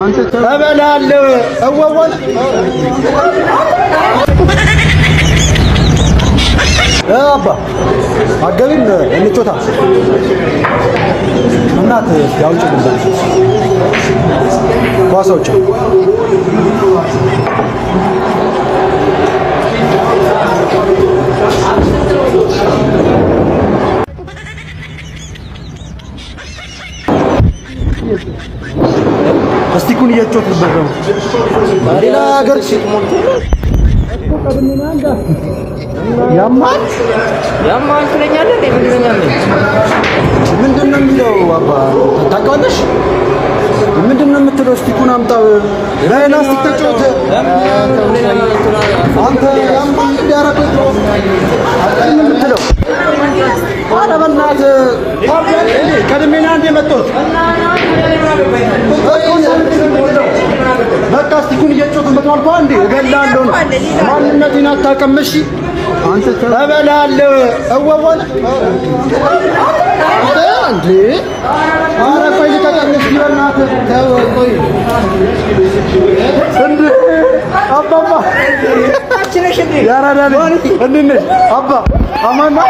እበላለሁ። እወወል አባ አገቢም እንጮታ እናት ያውጭ ኳስ አውጭ። እስቲኩን እየጮትበት ነው። ሌላ ሀገር ያማል ያማል ትለኛለህ እንዴ? ምን ትለኛለህ? ምንድን ነው የሚለው? አባ ታውቂዋለሽ? ምንድን ነው የምትለው? እስቲኩን አምጣ። በላስቲክ ተጫወተ። አንተ ያማል እንዲያረገው ነው የምትለው? ኧረ በእናትህ ቀድሜ ና እንደ የመጣሁት በቃ እስቲኩን እየጮቱበት ነው አልኩህ። እንዴ እገላለሁ ነው ማንነቴን አታውቅም። እሺ አንተ እበላለሁ። እወወል እንዴ ኧረ ቆይ ልቀቀኝ እስኪ በእናትህ ተው ቆይ እንዴ አባባ ያራዳ ልጅ እንዴት ነሽ አባ አማን ነው?